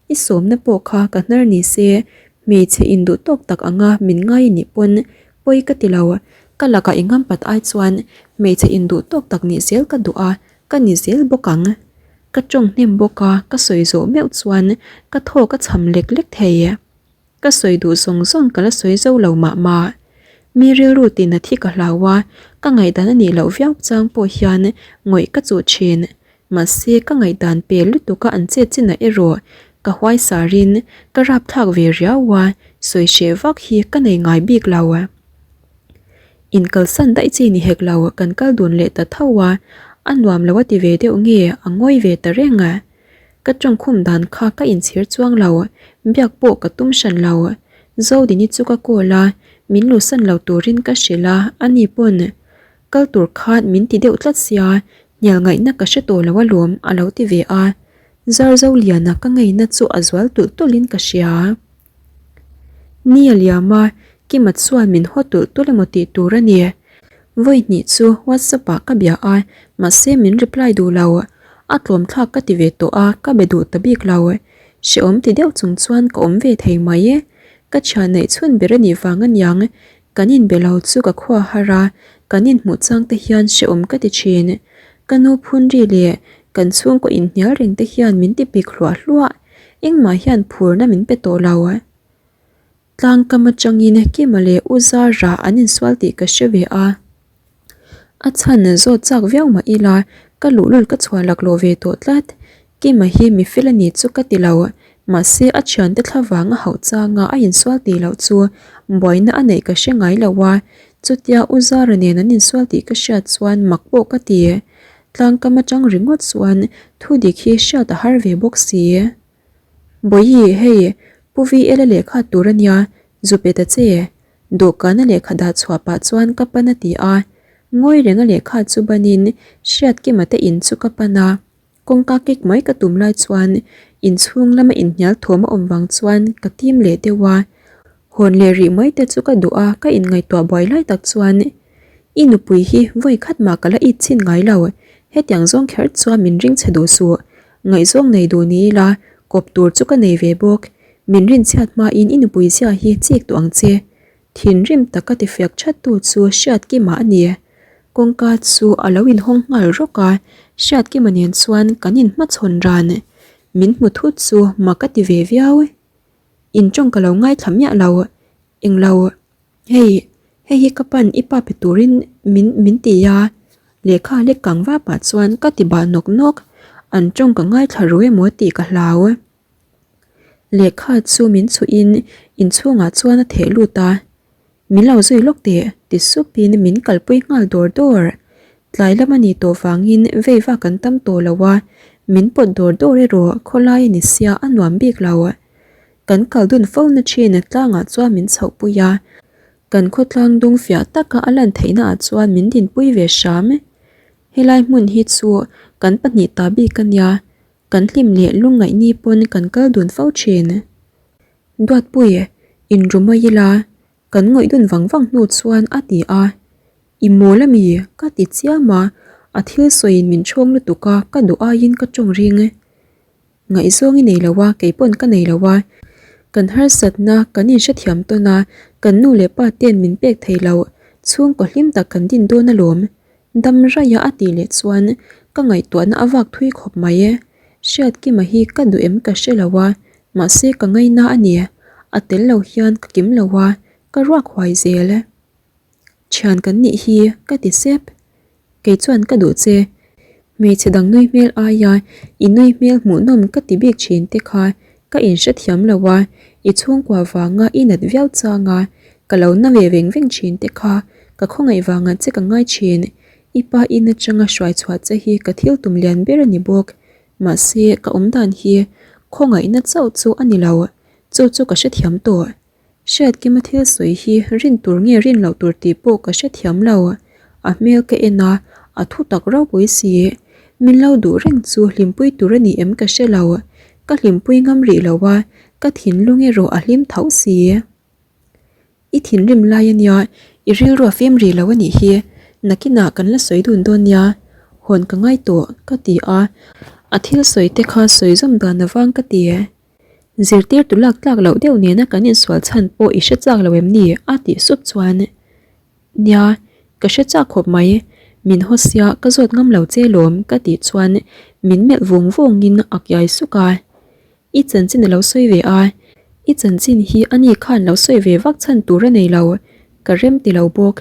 I sawmna pawh kha ka hnar ni se, hmeichhe induh tawk tak anga min ngai nih pawn pawi ka ti lo. Ka lakah i ngam pat ai chuan hmeichhe induh tawk tak nih zel ka duh a, ka ni zel bawk ang. Ka tawng hnem bawk a, ka sawi zawh meuh chuan ka thaw ka chham lek lek thei. Ka sawi duh zawng zawng ka la sawi zo lo mah mah. Mi rilru tina thi ka hlau a, ka ngaihdan a nih loh viau chang pawh hian ngawih ka chuh thin. Mahse ka ngaihdan pel lutuk a an chet chinah erawh ka huaisarin ka rapthlak ve riau a, sawi hreh vak hi ka nei ngai bik lo. Inkalsan daih chi ni hek lo kan kal dun leh ta tho a, a nuam lo a ti ve deuh nge a ngawi ve ta reng a. Ka tawngkhum dan kha ka inchhir chuang lo, biak pawh ka tum hran lo. Zodini chu ka call a, min luhsan lo turin ka hrilh a, ani pawn. Kal tur khan min ti deuh tlat sia, hnial ngaihna ka hre tawh lo alawm a lo ti ve a. Zarzoliana ka ngeina chu a zual tulh tulhin ka hria. Ni a liam a, Kima chuan min haw tulh tulh emaw tih tur a ni. Vawi hnih chu WhatsApp ah ka bia a, mahse min reply duh lo. A tlawm thlak ka ti ve tawh a, ka be duh ta bik lo. Hrehawm ti deuh chung chuan ka awm ve thei mai. Ka thian neih chhun ber a nih vang aniang, kan inbe lo chu ka khua har a, kan inhmuh chang te hian hrehawm ka ti thin. Ka nu phun ri leh kan chhungkaw inhnial reng te hian min ti pik hluah hluah. Engmah hian phurna min pe tawh lo. Tlangkam atangin Kima leh U Zara an insual tih ka hre ve a. A chhan zawt chak viau mah ila ka luhlul ka chhuah laklawh ve tawh tlat. Kima hi mi fel a ni chu ka ti lo. Mahse a thiante thla vang a hauh changa a insual tih loh chu buaina a neih ka hre ngai lo a. Chutia U Zara nen an insual tih ka hriat chuan mak pawh ka ti. Tlangkam atang ringawt chuan thu dik hi hriat a har ve bawk si. Bawihi, hei, Pu VL-a lehkha tur a nia, zu pe ta che. Dawhkana lehkha dah chhuah pah chuan ka pan a ti a. Ngawi renga lehkha chu banin Hriatkima te in chu ka pan a. Kawngka kik mai ka tum lai chuan inchhung lama inhnial thawm a awm vang chuan ka tim leh deuh a. Hawn leh rih mai te chu ka duh a, ka inngaihtuah buai lai tak chuan I nupui hi vawi khat mah ka la it chhin ngai lo, hetiang zawng kher chuan min ring chhe duh suh. Ngaihzawng nei duh ni ila, kawp tur chu ka nei ve bawk. Min rinchhiat hmain i nupui zia hi chik tawh ang che. Thinrim taka tifiak thattu chu Hriatkima a ni. Kawngka chu a lo inhawng nghal rawk a, Hriatkima nen chuan kan inhmachhawn ran. Min hmu thut chu mak a ti ve viau. Intawng ka lo ngaithla miah lo, englo. Hei, hei hi ka pan i pa pe turin min min ti a, lehkha lek kang va pah chuan ka ti bah nawk nawk, an tawng ka ngaithla ru emaw tih ka hlau. Lehkha chu min chhuih in inchhungah chuan a theh lut a, Min lo zui lawk teh ti supin min kalpui nghal dawr dawr. Tlai lam a nih tawh vangin vei vak an tam tawh lo a, min pawt dawr dawr erawh khawlai a ni sia a nuam bik lo. Kan kal dun fo na thin tlangah chuan min chhoh pui a, kan khawtlang dung fiah taka a lan theihna ah chuan min dinpui ve hram. Helai hmun hi chu kan pahnih ta bik a nia, kan hlim leh lungngaih ni pawn kan kal dun fo thin. Duatpui, inru mai ila, kan ngawih dun vang vang hnu chuan a ti a. I mawl ami? ka ti chiam a, a thil sawiin min chhawng lutuk a, ka duh aiin ka tawng ring. Ngaihzawng i nei lo a, kei pawn ka nei lo a. Kan harsatna kan inhrethiam tawn a, kan nu leh pa ten min pek thei lo, chhungkaw hlim tak kan din dawn alawm. Dam raih a a tih leh chuan ka ngaihtuahna a vak thui khawp mai e. Hriatkima hi ka duh em ka hre lo a, mahse ka ngaina a ni. A tel lo hian ka kim lo a, ka ruak huai zel. Thian kan nih hi ka ti sep. Kei chuan ka duh che. Hmeichhe dang nui hmel aia i nui hmel hmuhnawm ka ti bik thin te kha ka inhrethiam lo a, i chhungkua vanga i nat viau chang a, ka lo na ve veng veng thin te kha ka khawngaih vangah che ka ngai thin. I pa in atanga hruai chhuah che hi ka thil tum lian ber a ni bawk. Mahse, ka awm dan hi khawngaihna chauh chu a ni lo, chu chu ka hrethiam tawh. Hriatkima thil sawi hi rin tur nge rin loh tur tih pawh ka hrethiam lo. A hmel ka en a, a thu tak ropui si. Min lo duh reng chu hlimpui tur a ni em ka hre lo. Ka hlimpui ngam rih lo a, ka thinlung erawh a hlim tho si. I thinrim lai a nia, i rilru a fim rih lo a nih hi. Nakinah kan la sawi dun dawn nia. Hawn ka ngai tawh, ka ti a. A thil sawi te kha sawi zawm dan avang ka ti. Zirtirtu lak tlak loh deuh nena kan insual chhan pawh i hre chak lo em ni? a tih sup chuan, Nia, ka hre chak khawp mai, min haw sia ka zawt ngam lo che lawm ka tih chuan min melh vung vungin a kiai suk a. I chanchin a lo sawi ve a, i chanchin hi ani khan lo sawi ve vak chhan tur a nei lo, ka rem ti lo bawk,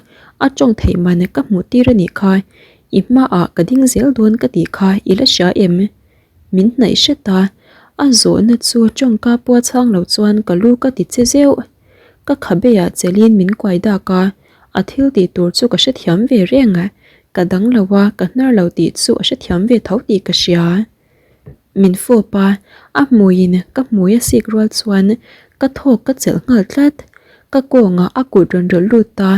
a tawng theih man ka hmuh tir a nih kha, i hmaah ka ding zel dawn ka tih kha i la hria em? Min hnaih hret a, a zawhna chu tawngka pua chhang lo chuan ka lu ka ti che zeuh. Ka khabeah chelin min kuai dak a, a thil tih tur chu ka hrethiam ve reng. Ka dang lo a, ka hnar lo tih chu a hrethiam ve tho tih ka hria. Min fawp a, a hmuiin ka hmui a sik rual chuan ka thawk ka chelh nghal tlat. Ka kawngah a kut rawn rawlh lut a,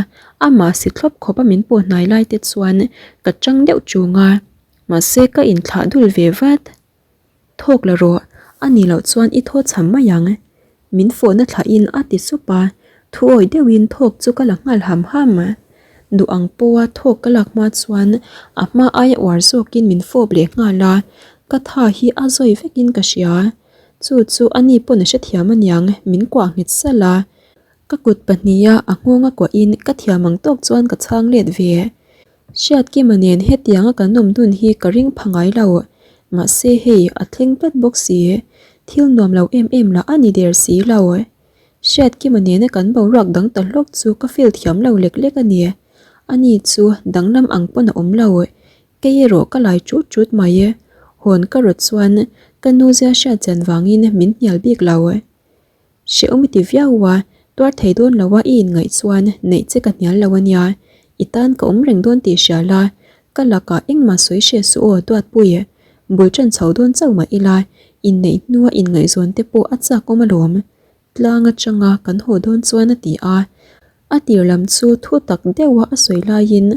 amah si thlawp khawp a min pawh hnai lai te chuan ka chang deuh chung a, mahse ka inthlah dul ve vat. Thawk la rawh, a nih loh chuan i thaw cham mai ang. Min fawhna thlahin a ti sup a, thu awih deuhin thawk chu ka la nghal ham ham. Duh ang pawha thawk ka lak hma chuan a hma aia uar zawkin min fawp leh nghal a, ka tha hi a zawi vekin ka hria. Chu chu a ni pawn a hrethiam aniang min kuah nghet salh a, ka kut pahniha a nghawng a kuahin ka thiam ang tawk chuan ka chhang let ve. Hriatkima nen hetianga kan awm dun hi ka ring pha ngai lo, mahse hei a thleng tlat bawk si, thil nuam lo em em lah a ni der si lo. Hriatkima nena kan boruak dang ta hlawk chu ka feel thiam lo lek lek a ni. Ani chu danglam ang pawn a awm lo, kei erawh ka lai chut chut mai. Hawn ka rawt chuan ka nu zia hriatchian vangin min hnial bik lo. Hrehawm i ti viau a, tuar thei dawn lo a i inngaih chuan neih che ka hnial lo a nia, i tan ka awm reng dawn tih hria la, ka lakah engmah sawi hre suh aw Duatpui, bul ṭan chho dawn chauh mah ila, inneih hnua inngaihzawn te pawh a chak awm alawm, tlang aṭanga kan haw dawn chuan a ti a, a tir lam chu thu tak deuha a sawi laiin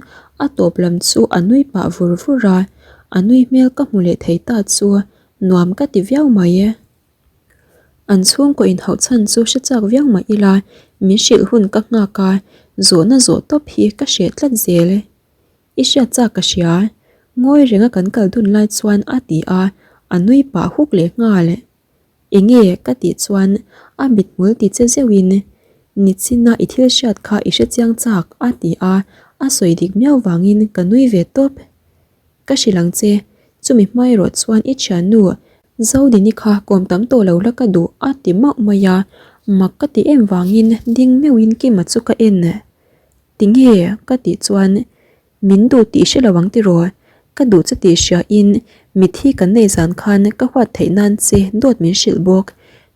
a tawp lam chu a nui pah vur vur a, a nui hmel ka hmu leh thei ta chu nuam ka ti viau mai. An chhungkaw inhauh chhan chu hre chak viau mah ila, min hrilh hun ka nghak a, zawhna zawh tawp hi ka hreh tlat zel. I hriat chak ka hria, ngawi renga kan kal dun lai chuan a ti a, a nui pah huk leh nghal. Enge? ka tih chuan a mithmul ti che zeuhin, Nichina i thil hriat kha i hrechiang chak a ti a, a sawi dik miau vangin ka nui ve tawp. Ka hrilh ang che, chumi hma erawh chuan i thiannu Zodini kha kawm tam tawh lo la ka duh a ti mauh mai a, mak ka ti em vangin ding meuhin Kima chu ka en. Tinge? ka tih chuan min duh tih hre lo ang tiraw? Ka duh chu tih hriain mithi kan nei zan khan ka huat theih nan che dawt min hrilh bawk.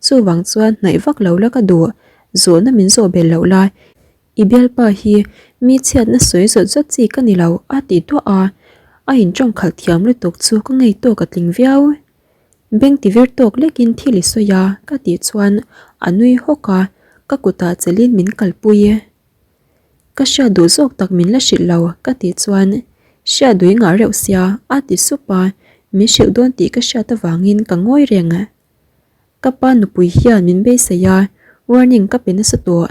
Chuvang chuan hnaih vak lo la ka duh, zawhna min zawh bel loh la I bialpa hi mi chhiatna sawi zawt zawt chi ka ni lo a ti duah a, a intawng khalh thiam lutuk chu ka ngei tawk a tling viau. Beng ti vir tawk lekin thil i sawi a ka tih chuan a nui hawk a, ka kutah chelin min kalpui. Ka hriat duh zawk tak min la hrilh lo ka tih chuan hriat duh i ngah reuh sia a ti sup a, min hrilh dawn tih ka hriat avangin ka ngawi reng. Ka pa nupui hian min beisei a, warning ka pe nasa tawh.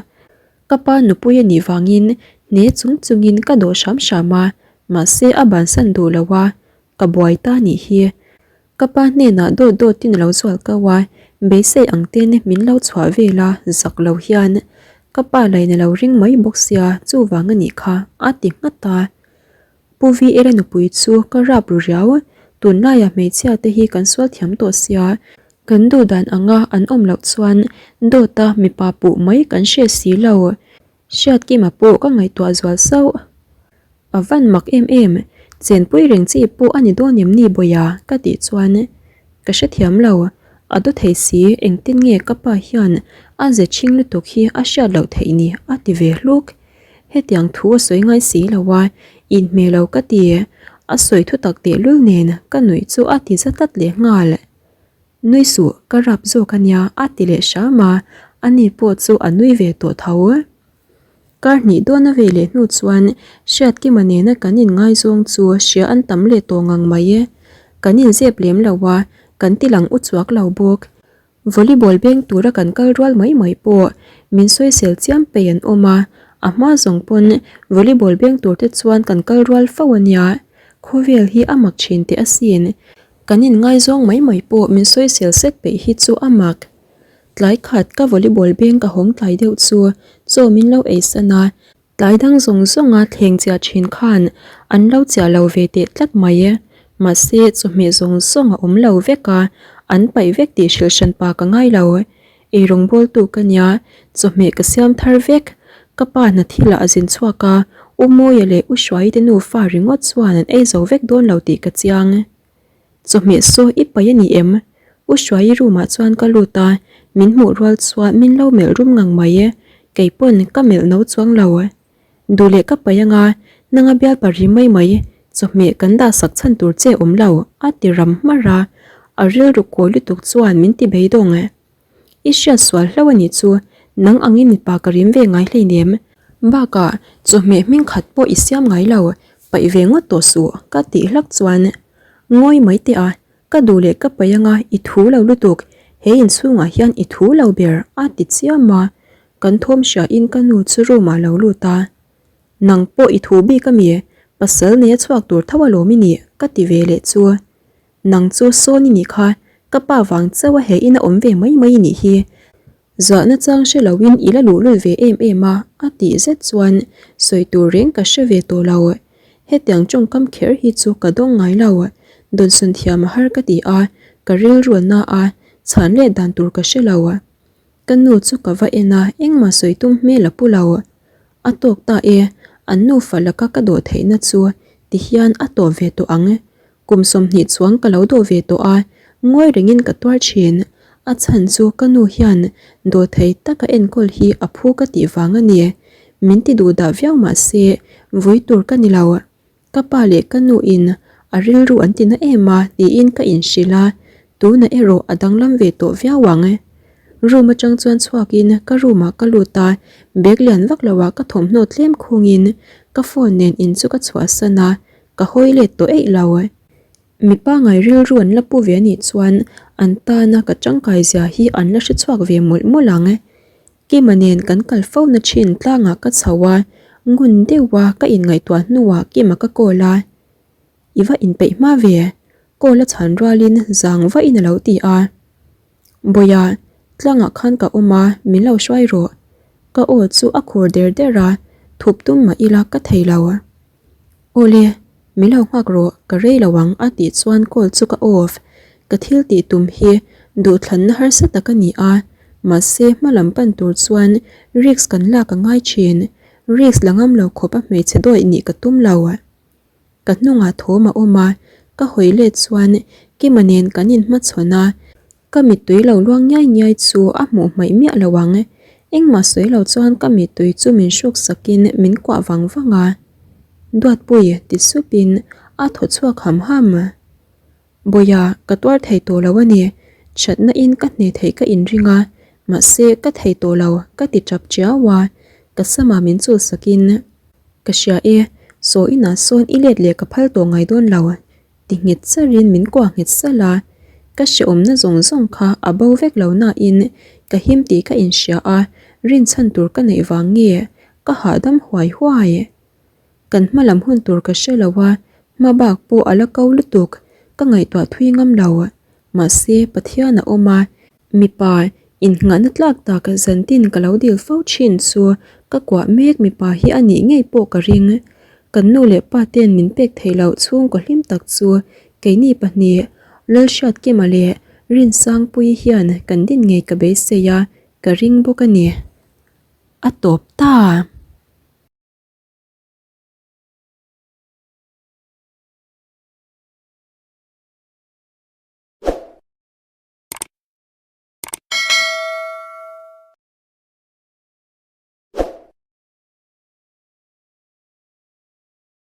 Ka pa nupui a nih vangin hne chung chungin ka dawh hram hram a, mahse a bansan duh lo a, ka buai ta nih hi. Ka pa hnenah dawt dawtin a lo zual kau a, beisei ang ten min lo chhuah vel a, zak lo hian. Ka pa lain a lo ring mai bawk sia, chuvang a nih kha, a ti nghat a. Pu VL-a nupui chu ka rap ru riau, tunlaiah hmeichhia te hi kan sual thiam tawh sia, kan duh dan anga an awm loh chuan dawta mipa puh mai kan hre si lo. Hriatkima pawh ka ngaihtuah zual sauh. A van mak em em, chenpui reng chi pawh a ni dawn em ni Bawia ka tih chuan ka hrethiam lo, a daw thei si engtin nge ka pa hian a ze chhing lutuk hi a hriat loh theih ni a ti ve hluk. Hetiang thu a sawi ngai si lo a, inhmeh lo ka ti. A sawi thu tak tehlul nen ka nuih chu a ti za tlat leh nghal. Nui suh, ka rap zawk a nia a ti leh hram a, ani pawh chu a nui ve tawh tho. Kar hnih dawn a vei leh hnu chuan Hriatkima nena kan inngaizawng chu hria an tam leh tawh ngang mai e. Kan inzep lem lo a, kan ti lang uchuak lo bawk. Volleyball beng tura kan kal rual mai mai pawh min sawisel chiam pei an awm a, a hma zawng pawn volleyball beng tur te chuan kan kal rual fo a nia. Khawvel hi a mak thin teh asin. Kan inngaizawng mai mai pawh min sawisel sek peih hi chu a mak. Tlai khat ka volleyball beng ka hawng tlai deuh chu chaw min lo eisan a, Tlai dang zawng zawnga thleng chiah thin khan an lo chiah lo ve teh tlat mai e. Mahse, chawhmeh zawng zawng a awm lo vek a, an paih vek tih hrilh hran pa ka ngai lo. Eirawng bawltu ka nia, chawhmeh ka siam thar vek. Ka pa hna thilah a zin chhuak a, U Mawia leh U Hruaite nufa ringawt chuan an ei zo vek dawn lo tih ka chiang. Chawhmeh saw i paih a ni em? U Hruaii room ah chuan ka lut a, min hmuh rual chuan min lo melh rum ngang mai e, kei pawn ka melh no chuang lo. Duh leh ka paih anga, nanga bial pari mai mai, chawhmeh kan dah sak chhan tur che awm lo, a ti ram hmarh a, a rilru kawi lutuk chuan min ti beidawng. I hriat sual hlauh a nih chu, Nang angin mipa ka rim ve ngai hleinem. Bakah, chawhmeh hming khat pawh i siam ngai lo, paih ve ngawt tawh suh, ka tih hlak chuan. Ngawi mai teh a, ka duh leh ka paih anga i thu lo lutuk, he inchhungah hian i thu lo ber, a ti chiam a. Kan thawm hriain ka nu chu room ah lo lut a. Nang pawh i thu bik a mi? Pasal nei a chhuak tur tho alawm i nih, ka ti ve leh chu. Nang chu sawn i nih kha, ka pa vang chauh a he in a awm ve mai mai i nih hi. Zahna chang hre loin i la luhlul ve em em a, a tih zet chuan sawi tur reng ka hre ve tawh lo. Hetiang tawngkam kher hi chu ka dawng ngai lo. Dawnsawn thiam a har ka ti a, ka rilru a na a, chhan leh dan tur ka hre lo. Ka nu chu ka va en a, engmah sawi tum hmel a pu lo. A tawk ta e, an nufa laka ka dawh theihna chu ti hian a tawp ve tawh ang. Kum 20 chuang ka lo dawh ve tawh a, ngawi rengin ka tuar thin. A chhan chu ka nu hian dawh thei taka enkawl hi a phu ka tih vang a ni. Min ti duh dah viau mah se, vui tur ka ni lo. Ka pa leh ka nu in a rilru an ti na em a tiin ka inhrilh a, tunah erawh a danglam ve tawh viau ang. Room atang chuan chhuakin ka room ah ka lut a, bag lian vak lo ah ka thawmhnaw tlem khungin ka phone nen in chu ka chhuahsan a, ka hawi let tawh eih lo. Mi pangai rilru an la pu ve anih chuan an tana ka tangkai zia hi an la hre chhuak ve mawlh mawlh ang. Kima nen kan kal fo na thin tlangah ka chho a, ngun deuha ka inngaihtuah hnuah Kima ka call a, I va inpeih hma ve, call a chhan rualin zang vahin a lo ti a. Bawiha, tlangah khan ka awm a, min lo hruai rawh. Ka aw chu a khur der der a, thup tum mah ila ka thei lo. Awle, min lo nghak rawh, ka rei lo ang a tih chuan call chu ka off. Ka thil tih tum hi duhthlanna harsa tak a ni a, mahse hma lam pan tur chuan risk kan lak a ngai thin. Risk la ngam lo khawp a hmeichhe dawih nih ka tum lo. Ka hnungah thawm a awm a, ka hawi let chuan Kima nen kan inhmachhawn a, Ka mittui lo luang ngiai ngiai chu a hmuh hmaih miah lo ang. Engmah sawi lo chuan ka mittui chu min hruk sakin min kuah vang vang a. Duatpui ti supin a thaw chhuak ham ham. Bawiha, ka tuar thei tawh lo a ni. Thatna in ka hne theih ka inring a, mahse ka thei tawh lo ka ti tap tiau a. Ka sama min chul sakin, Ka hria e, saw inah sawn i let leh ka phal tawh ngai dawn lo. Ti nghet charin min kuah nghet salh a, ka hrehawmna zawng zawng kha a bo vek lo nain ka him tih ka inhria a, rinchhan tur ka neih vang nge ka hahdam huai huai. Kan hma lam hun tur ka hre lo a, hma bak pawh a la ko lutuk, ka ngaihtuah thui ngam lo. Mahse, Pathian a awm a, Mipa, innghahna tlak tak zantin ka lo dil fo thin chu ka kuah mek mipa hi a nih ngei pawh ka ring. Kan nu leh pa ten min pek theih loh chhungkaw hlim tak chu keini pahnih, Lalhriatkima leh Rinsangpuii hian kan din ngei ka beisei a, ka ring bawk a ni. A tawp ta!